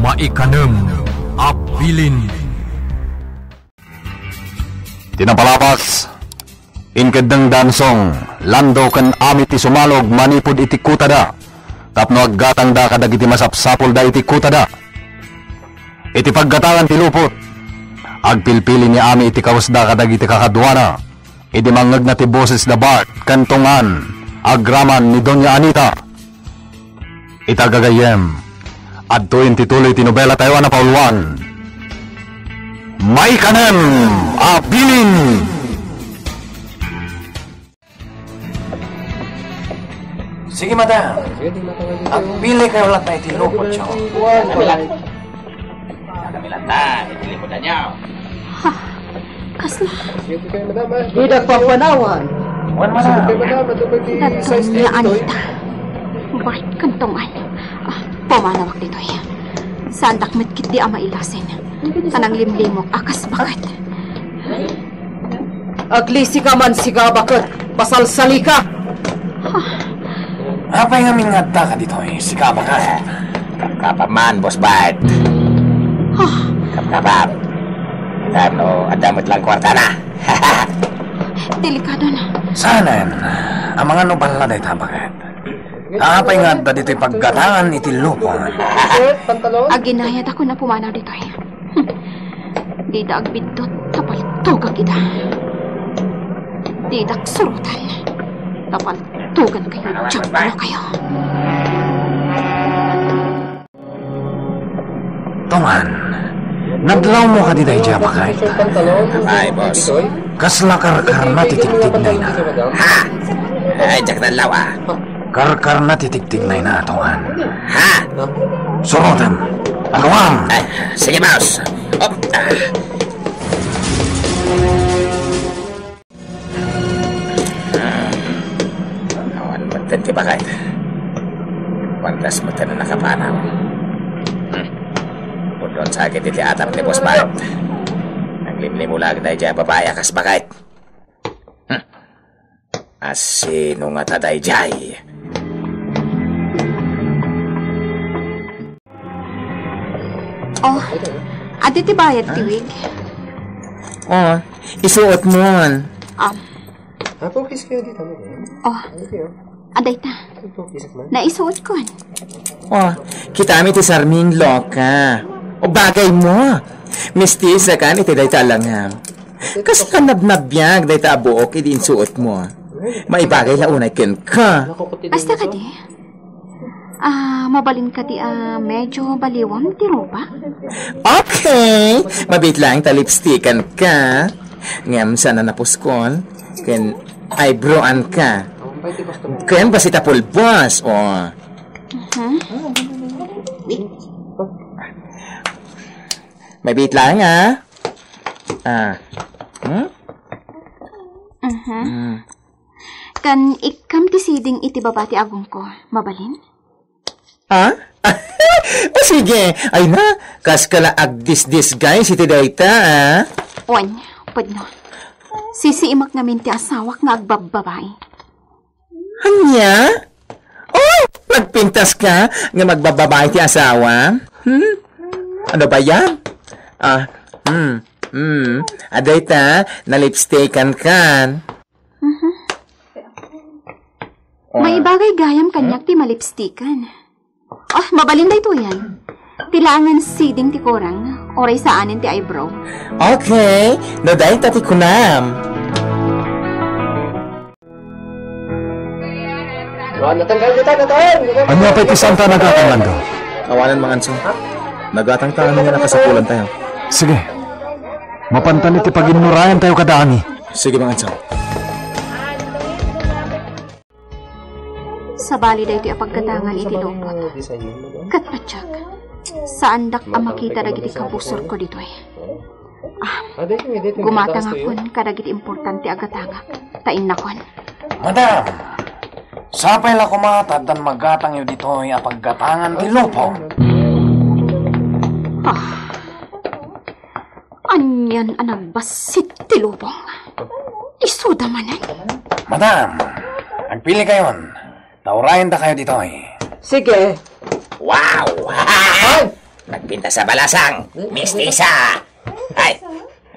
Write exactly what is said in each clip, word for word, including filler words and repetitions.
Maikanem a bilin. Ti napalabas, inkeddeng Dansong, Lando ken Ami ti sumalog manipud iti kutada tapno aggatangda kadagiti masapsapulda iti kutada. Iti paggatangan ti lupot, agpilpili ni Ami iti kawesda kadagiti kakaduana. Idi mangngegna ti boses da Bart ken Tongan, agraman ni Doña Anita. Ita gagayyem, adtoyen ti tuloy ti nobela tayo a napauluan. Maikanem a bilin! Sige, madam. Agpili kayo latta iti lupot, siya. Kami latta, iti lupot niyo. Ha? Kasla? Di nagpapanawan. Wan, madam. Natungyan ita. Bait kang tungan. Ah, pumanawak ditoy. Saandak met ketdi a mailasin. Tanang limlimok a kas baket. Aglisika man, sika a baket. Pasalsalika. Apay ngamin nga adda ka ditoy, sika a baket? Kapkapam man, Boss Bart. Kapkapam. Itam no, adda met lang kwarta na. Delikado na. Saanen, amangan no balla dayta a baket. Apay nga adda ditoy paggatangan iti lupot? Aginayad ako na pumanaw ditoy. Hmm. Dida agbiddut, ta paltogak ida. Didak surotan, ta paltogan kayo, diak kayo. Tongan, nadlawmo kadi daydiay a baket? Ay, boss. Kasla karkarna ti tigtignayna. Ha? Ay, diak nadlaw, ah. Karkarna ti tigtignayna, Tongan. Ha? Surotem. Agawam! Ay, sige, boss. Op. Ah. Awan met ti baket. Pantas met a nakapanaw. Hmm. Pudno sakit iti atap ni Boss Bart. Naglimlimula daydiay a babai a kas baket. Hmm. Asino ngata daydiay? Oh, adi ti bayad ti wig. Oh, isuot mo. Um, Apo, kiss kayo dito, ano ba? Oh, adayta. Apo, kiss man. Naisuot ko. Oh, kita mi ti sarming loka. O bagay mo. Mistisa kan iti dayta a langam. Kas ka nabnabbiag dayta a buok idi insuot mo. Maibagay la unay kenka. Asta kadi? Ah, mabalin kadi a medyo baliwam ti rupa? Okay! Mabit lang ta lipstickan ka. Ngem saan a napuskol? Ken eyebrowan ka. Ken basta pulbos, o. Mhm. Mabit lang, ah. Ah. Hmm? Mhm. Hmm. Kan ikkam ti siding iti baba ti agongko, mabalin? Ha? O sige, ay na, kas ka la agdisdisguise iti dayta, ah? Wen, pudno. Sisiimak ngamin ti asawak nga agbabbabai. Ania? Oh, nagpintas ka nga magbabbabai ti asawa? Hmm? Ano ba yan? Ah, hmm, hmm. Adayta, nalipstikan kan. Mhm. Maibagay gayam kaniak ti malipstikan. Ah, mabalin daytoyen. Ti laengen siding ti kurang, uray saanen ti eyebrow. Okay, no dayta ti kunam. Ania pay ti santa nagatang, Lando? Awanen, Manganso. Nagatang ta, ania a kasapulan tayo. Sige. Mapantan iti paginnurayan tayo kada Ami. Sige, Manganso. Sabali daytoy a paggatangan iti lupot. Ket patiek, saandak a makita dagiti kabusorko ditoy. Ah, gumatangakon kadagiti importante a gatangak, ta innakon. Madam, sapay la koma ta addan magatangyo ditoy a paggatangan ti lupot. Ah, anian a nagbassit ti lubong. Isuda manen. Madam, agpili kayon. Taurayen da kayo ditoy. Sige. Wow! Ay! Nagpintas a balasang, mistisa. Ay,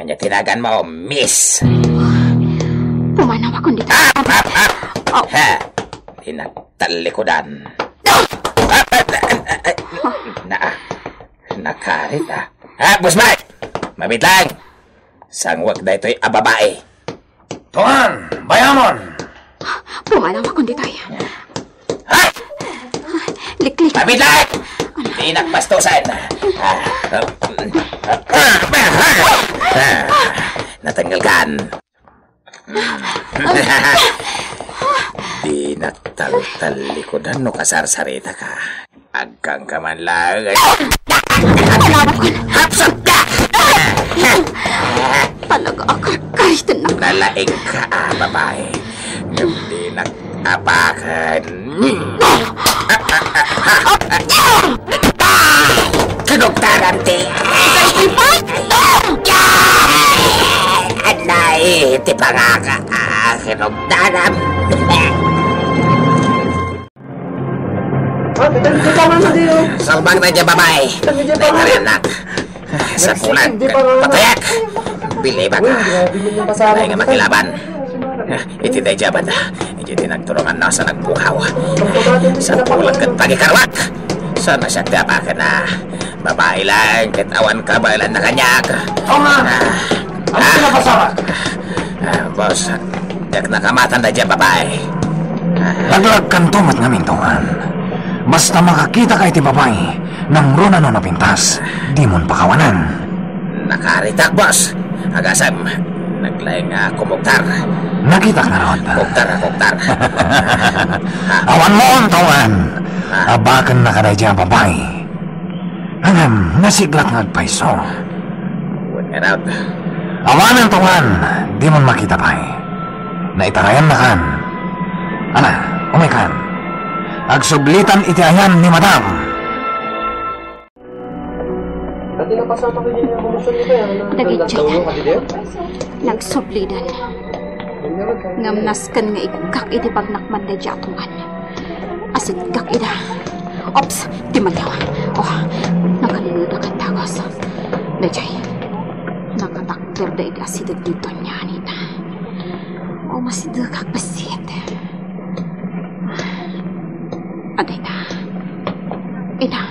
ania ti naganmo, miss? Pumanawakon dita. Ah, ah, ah. Oh. Ha, di nagtallikudan. Ah, ah, ah, ah, ah. Na, nakarit, ah. Ah, Boss Mike! Mabit lang! Sangwek daytoy a babai. Tuan, bayamon! Pumanawakon ditoy. Ha? Liklik. Mabit lang! Di nakbastusan. Ah, ah, ah, ah, natanggal kan. Di nagtaltallikudan no kasarsarita ka. Agkangka man lang. Hapsat ka! Talaga a karkariten na. Nalaing ka, ah, babai. Ngem di nag-apakan. Kinugtaran ti. Anay, ti pangaka, ah, kinugtaran. Ah, kita, kita man sa diyo. Salbang na dyan, babai. Kita dyan, babai. Dahil anak. Sa pulag, patayak. Bilibak. Uy, grabe mo yung pasama. Ay nga makilaban. Iti daydi a banda, iti nagturungan na sa nagpukaw. Sa pulag ket pagikarwak. Sana siya tiyapakan na babai lang, ket awan kabaelan na kaniak. Oo nga. Ah. Ano pinapasama? Ah, boss, diak nakamatan daydi a babai. Laglagkanto met ngamin, Tuan. Basta makakita ka iti babai, nangruna no napintas, dimon pakawanan. Nakaritak, boss. Agasem, naglaing a kumugtar. Nakitak ngarud. Kugtar, kugtar. Awan mo, Tuan. Ah. Abaken na kadaydi a babai. Ngem, nasiglak nga agpayso. Wen ngarud. Awanen, Tuan, dimon makita pay. Naitarayan na kan. Ala, umay kan. Agsublitan iti ayan ni Madam. Dagiti nagsublidan. Ngem nasken nga iggak iti bagnakman daydi a Tuan. Asiggak ida. Ops! Ti maliaw. Oh, nakalineda ket dagus. Daydiay. Nakatakderda iti asideg ni Doña Anita. Oh, masidegak bassit. Adayta. Ita.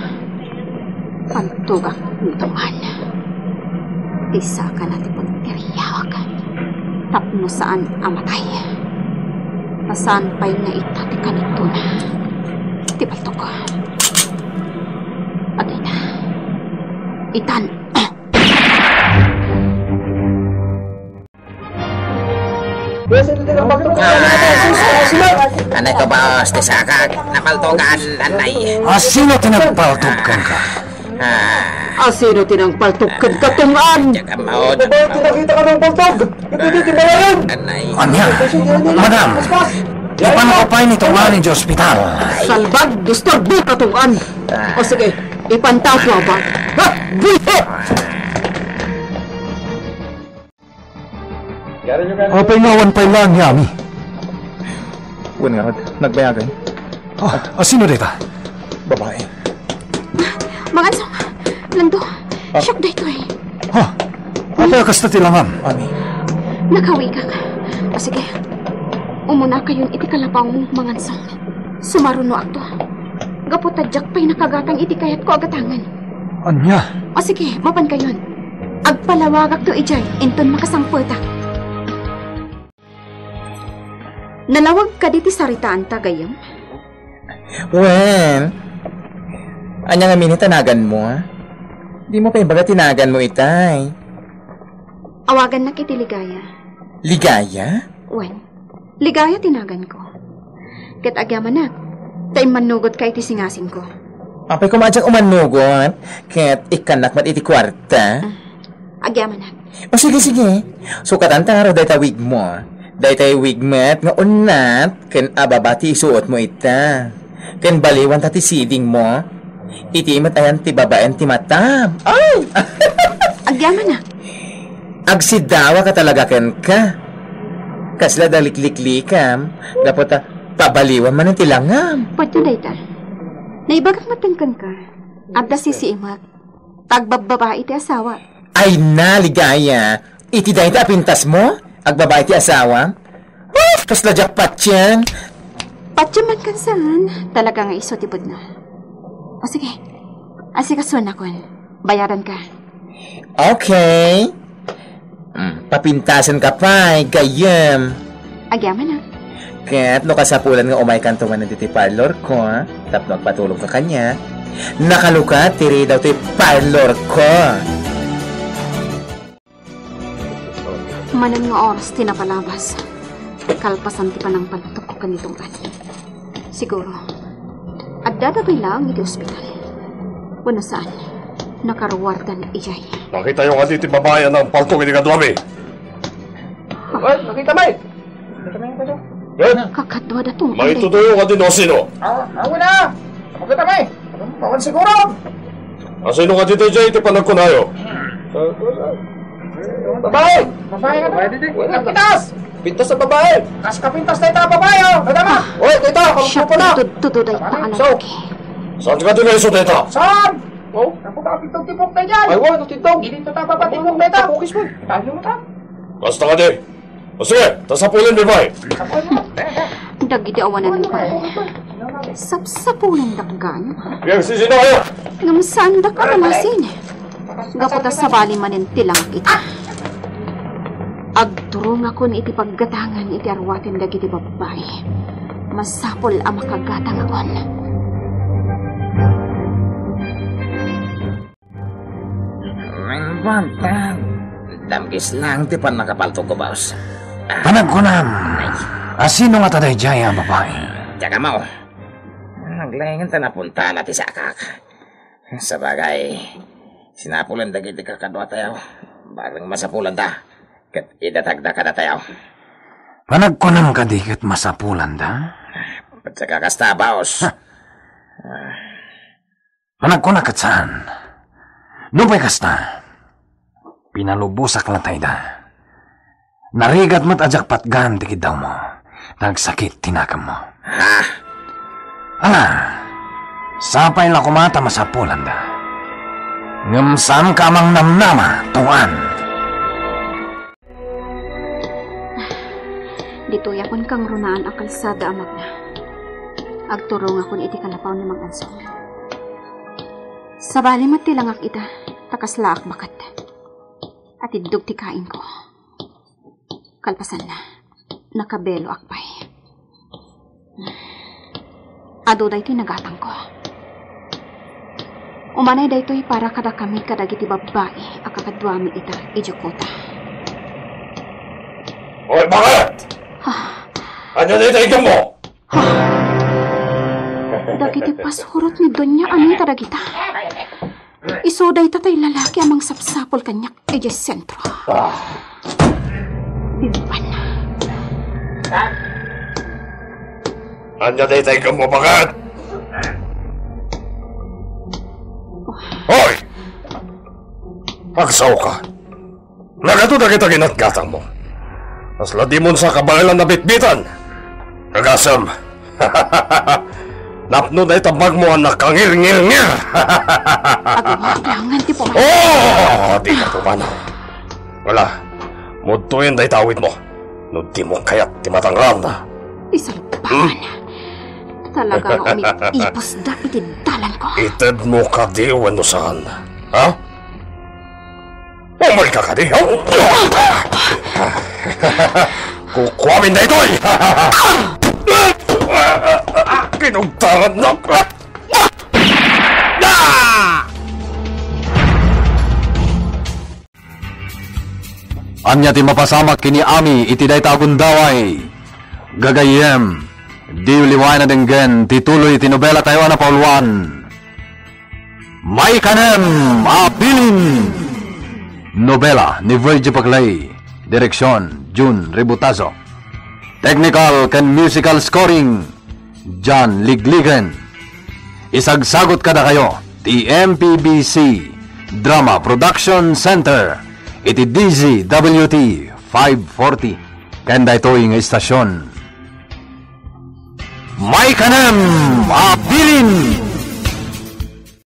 Pantugak ni Tuan. Ti sakana ti pagtiriawak tapno saan a matay. Ta saan pay nga ita ti kanitona ti paltog. Adayta. Itan. Anay ko, boss, ti sakak. Napaltogan, anay. Asino ti nagpaltog kenka? Ah. Asino ti nangpaltog kenka, Tong-an? Diak ammo. Babae ti nakita ka nangpaltog. Iti di ti balayan. Anay. Ania? Madam, ipanko pay ni Tong-an iti ospital. Salbag, disturbo ka, Tong-an. Ah. O sige, ipanta, Tuaba. Ha? Bullshit! Apay nga awan pay laeng ni Ami? Wen ngarud, nagbayagan. Ah, asino dayta? Babae. Mangansong, Lando, ah, siak daytoy. Ha? Apay a kasta ti langam? Ami. Nakawigak. O sige, umunakayon iti kalabawmo, Mangansong. Sumarunoakto. Gapu ta diak pay nakagatang iti kayatko a gatangen. Ania? O sige, mapankayon. Agpalawagakto idiay inton makasangpetak. Nalawag kadi ti saritaanta, gayyem? Wen, ania ngamin ti naganmo, a? Dimo pay ibaga ti naganmo itay. Awagannak iti Ligaya. Ligaya? Wen, Ligaya ti naganko. Ket agyamanak, ta immannugotka iti singasingko. Apay koma a diak umannugot, ket ikkannak met iti kuarta. Ah, agyamanak. O, sige, sige. Sukatanta ngarud dayta wigmo. Dayta wig met nga unnat ken ababa ti isuotmo ita. Ken baliwanta ti sidingmo. Iti met ayan ti babaen ti matam. Ay! Agyamanak. Agsidawaka talaga kenka. Kasla da likliklikam, gapu ta pabaliwan manen ti langam. Pudno dayta. Naibagak met kenka. Adda sisiimek. Agbabbabai ti asawa. Ay na, Ligaya. Iti dayta a pintasmo? Agbabai ti asawa? Uf, kasla diak patien. Patien man kan saan. Talaga nga isu ti pudno. O sige. Asikasuennakon. Bayadanka. Okay. Mm, papintasenka pay, gayyem. Agyaman a. Ket no kasapulan nga umaykanto manen ditoy parlorko, tapno agpatulongka kaniak, nakalukat ti ridaw ti parlorko. Manen nga oras ti napalabas, kalpasan ti panangpanekko ken ni Tunggal. Siguro, adda dagitoy laeng iti ospital. Wenno saan, nakaruardan idiay. Nakitayo kadi ti babai a nangpaltok iti kaduami? Ay, nakita, May. Nakita, May, nakita. Eh? Kakaduada Tunggal. Maitutuyo kadi no sino? Ah, awan na. Makita, May. Awan siguro. Asino kadi daydiay iti panagkunayo? Babae! Babae nga to. Babae didi. Wala. Pintas! Pintas a babae! Kas kapintas dayta a babae, oh! Nadama! Oy, dayta, kamagtupo na! Siak, tudo, tudo, dayta a lalaki. Saan kadi nga isu dayta? Saan? Oh? Ako ba, pintog tipok na dyan? Ay, wa, natintog. Dito ta, papa, tipok na ita. Tapokis mo. Tayo mo ta. Basta kadi. O sige, ta sapulen mi pay. Dagiti awanan ni Pare. Sapsapulendak gayam. Piagsisino kayo? Ngem saandak a rumasin. Gapu ta sabali manen ti langak ita. Agturongakon iti paggatangan iti arwaten dagiti babbai. Masapul a makagatangakon. Mangpantag. Damgis lang ti pannakapaltogko, boss. Ah. Panagkunam, asino ngata daydiay a babai? Diak ammo. Naglaingan ta napuntana ti sakak. Sabagay, sinapulan dagiti kakaduatayo. Bareng masapulanda. Ket idatagda kadatayo. Panagkunam kadi ket masapulanda? Pagka kasta, boss. Ha. Managkuna ket saan. Nupay kasta, pinalubosak latayda. Narigat met a diak patgan ti kiddawmo, ta agsakit ti naganmo. Ha? Ala, sapay la koma ta masapulanda. Ngem saanka a mangnamnama, Tungan. Ditoy a kangrunaen a kalsada a magna. Agturongakon iti kalapaw ni Mang Ansong. Sabali met ti langak ita, ta kaslaak baket. Atiddog ti kainko. Kalpasanna, nakabeloak pay. Adu daytoy nagatangko. Umanay daytoy para kadakami kadagiti babbai a kakaduami ita idiay kuta. Oy, bakit? Ha? Ania daytoy iganmo? Ha? Dagiti pasurot ni Doña Anita dagita. Isu dayta tay lalaki a mangsapsapul kaniak idiay sentro. Ah. Bimban. Ania dayta iganmo, bakit? Hoy! Agsaoka. Nagadu dagita ginatgatangmo. Kasla dimon sa kabaelan a bitbitan. Agasem. Napno dayta bagmo a nakangirngirngir. Agumakangan ti pumanaw. Oh, di na pumanaw. Wala, mudtoyen dayta awitmo. No dimo kayat ti matangran. Isalpakan. Hmm? Talaga nga umipipusda iti dalanko. Itedmo kadi wenno saan? Ha? Umayka kadi? Kukuamin daytoy! Kinugtaran na! Ania ti mapasamak ken ni Ami iti dayta a gundaway? Gagayyem, diyo liwayan a denggen ti tuloy ti nobela tayo a napauluan. Maikanem a Bilin! Nobela ni Virgie Paclay. Direksyon, Jun Ributazo. Technical ken musical scoring, John Ligligen. Isagsagut kadakayo ti M P B C Drama Production Center iti D Z W T five forty ken daytoy nga istasyon. Maikanem a Bilin!